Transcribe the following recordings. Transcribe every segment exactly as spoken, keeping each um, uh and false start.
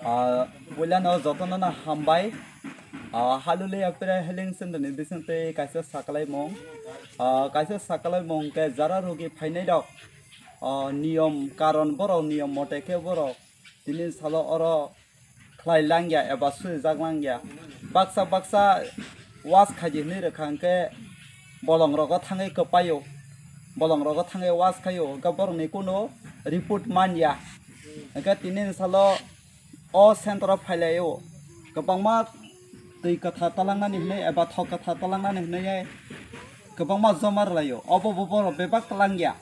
Ah, puilano jotono no hambai. Ah, Haluliya Prayer Healing Center ni bisingtwi kaisa sakalaimung. Ah, kaisa sakalaimung khe jara rugi phainai rok, ah, niyom karon borok niyom mote khe borok tini salo oro khlai langya eba swijak langya. Baksa baksa was khaidi hinwi rwkha hwnkhe bolong rogo thangwi kwpaio. Bolong rogo thangwi was khaio, hwnkhe borokni kunu report manya. Hwnkhe tini salo o center o phailaio. Kwbangma twi kwthar talangnani hinwi eba thok kwthar talangnani hinwi kwbangma joma rwlaio. Obo bo borok bebak twlangya.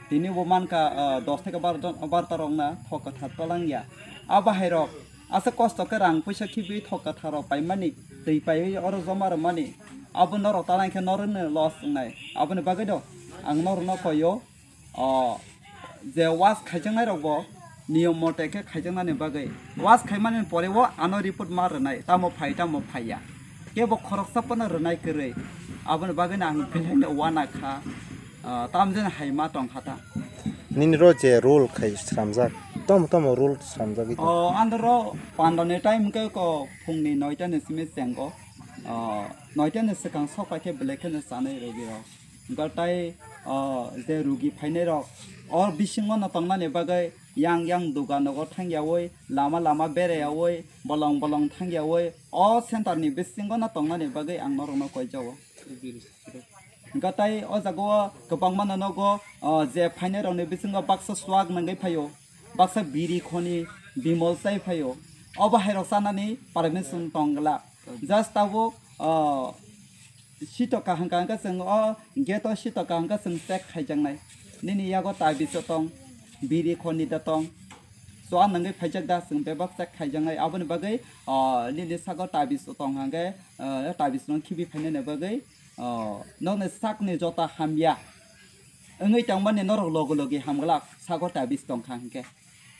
Tini bo mankha, ah, dos theke baro jon, baro ta rok na thok kwthar twlangya. A bahai rok aswk kosto khe rang puisa khibiwi thok kwthar rok paimani, twi paiwi oro joma rwmani. Abo norok talang khe norokno loss wngnai. Aboni bagwi do ang norokno koio, o, je was khaijaknai rok bo niyom mote khe khaijaknani bagwi. Was khaimani pore o ano report ma rwnai, tamo phai tamo phaiya. Kebo khoroksa phano rwnai kwrwi. Aboni bagwino ang belai no uana kha, ah, tamjani hai ma tong kha ta. Nini ro je rule khai sramjak, tamo tamo rule sramjagwi tong? O, andro pandani time khe ko phungni noita ni simi chengo. O, noita ni swkang sok pai khe belai kheno chanai rwgwi rok. Hwnkhe tai, o, je rugi phainai rok, o bisingo no tongnani bagwi yang yang dugan nogo thangyawi, lama lama berayawi, bolong bolong thangyawi, o center ni bisingo no tongnani bagwi ang norokno koijao. Hwnkhe tai o jaga o kwbangma no nogo, o, je phainai rok ni bisingo baksa swak nangwi phaio, baksa biri khoni bimol chai phaio, o bahai rok chanani permission tong glak. Just tabuk, o, sitoka hwnkha hwnkhe chwng o gate o sitoka hwnkhe chwng check khaijaknai. Nini yago tabis o tong, biri khoni da tong, chua nangwi phaijak da chwng bebak check khaijaknai. Aboni bagwi, o, nini sago tabis o tong hwnkhe, o, tabis no khibi phainani bagwi, o, nokni sakni jota hamya wngwi tongmani norok logi logi hamglak sago tabis tongkha hwnkhe.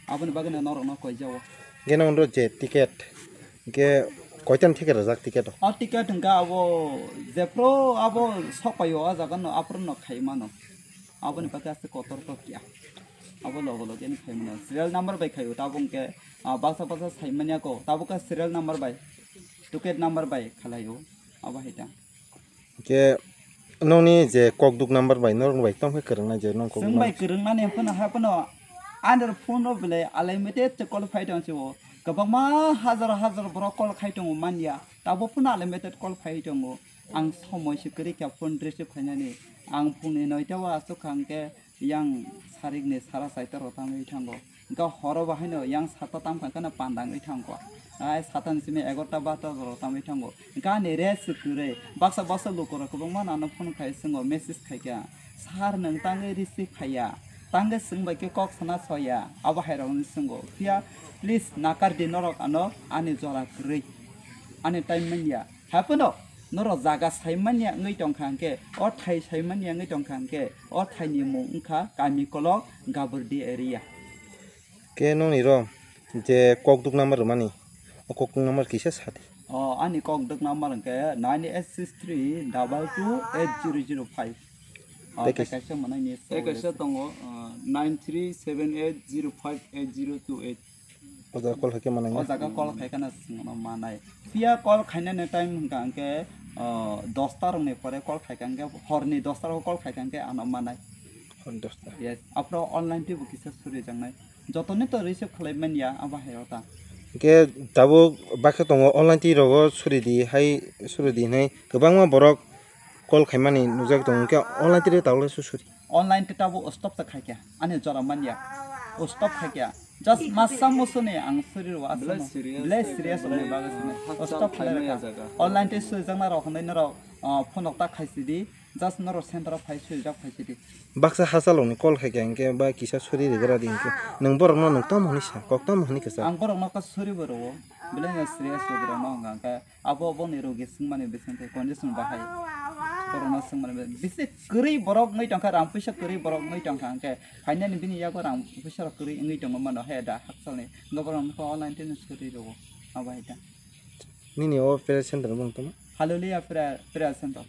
Aboni bagwino norokno koijao. Hwnkhe nang ro je ticket, hwnkhe koitan ticket rwjak ticket o? O ticket hwnkhe abo jephru abo sokpaio o jaga no aphuru no khai mano. Aboni bagwi aswk kotor kok ya. Abo logo logo ni khai mano. Serial number bai khaio tabuk hwnkhe, ah, baksa baksa sai manya ko. Tabuk khe serial number bai, ticket number bai khalaio. Abo hai ta. Hwnkhe nokni je kokduk number bai norok bai tongkhe kwrwngnai je nong kokduk chwng bai number. Kwrwngnani phano hai phano under phone o belai unlimited se call phai tong se o. Kwbangma hajar hajar borok call khai tongo manya. Tabuk phano unlimited call phai tongo. Ang somoi se kwrwi kha phone receive khainani. Ang phungni noita o aswk kha hwnkhe yang sarikni sara saita rok tangwi thango. Hwnkhe horo bo haino yang sata tamkha hwnkhe no pandangwi thango. Ai satani simi egarota barota rok tangwi thango. Hwnkhe ani rest se kwrwi. Baksa baksa lukurok kwbangma no ano phone khai swngo, message khaikha. Sir, nwng tangwi receive khaiya. Tangwi swngbai khe kok sana soya. Abo hai rokni swngo. Phiya please nakar di norok ano ani jora kwrwi. Ani time manya. Haphano norok jaga saimanya wngwi tongkha hwnkhe, o thai saimanya wngwi tongkha hwnkhe, o thaini mung wngkha Kamikolok, Gaburdi area. Khe nokni ro je kokduk number rwmani, o kokduk number kisa sadi. O ani kokduk number hwnkhe nine eight six three double two eight zero zero five. O tei tei kaisa, kaisa mwnai ni tei kaisa tongo, uh, nine three seven eight zero five eight zero two eight. O jaga call khaikhe manai. O jaga call khaikhe no chwngno manai. Phiya call khainani time hwnkha hwnkhe, o, dosta rokni pore call khaikha hwnkhe, horni dosta rogo call khaikha hwnkhe ano manai. Horni dosta. Yes, aphuru online teibo kisa surijaknai. Jotoni to receive khlai manya abo hai ota. Hwnkhe tabuk bakhe tongo online tei rogo suridi hai suridi hinwi kwbangma borok call khaimani nukjagwi tongo, hwnkhe online tei tabuk le su suri? Online tei tabuk stop ta khaikha, ani jora manya, stop khaikha. Just masa musuni ang suri rw aswk belai no. Serious belai khaikha, serious wngwi bagwi sini. Stop khlai rwkha. Online tei surijakna rok hwnwi norok, ah, phone rok ta khaisidi. Just norok center o phai suijak phaisidi. Baksa hachalokni call khaikha hwnkhe ba kisa suri rwgra di hwnkhe nwng borokno nwng tamo hwnwi sa, kok tamo hwnwi kwchak? Ang borokno kok suri bo rwo, belai no serious rwgwrano hwnka hwnkhe abo boni rogi swngmani bisingtwi condition bahai. Borokno swngmani bi-, bisi kwrwi borok wngwi tongkha, rang puisa kwrwi borok wngwi tongkha hwnkhe phainani bini yago rang puisa rok kwrwi wngwi tongma mano he da hakchalni. Hwnkhe borokno kok online tei no suri rwo, abo hai da. Nini o prayer center mung tamo? Hallelujah Prayer, Prayer Center.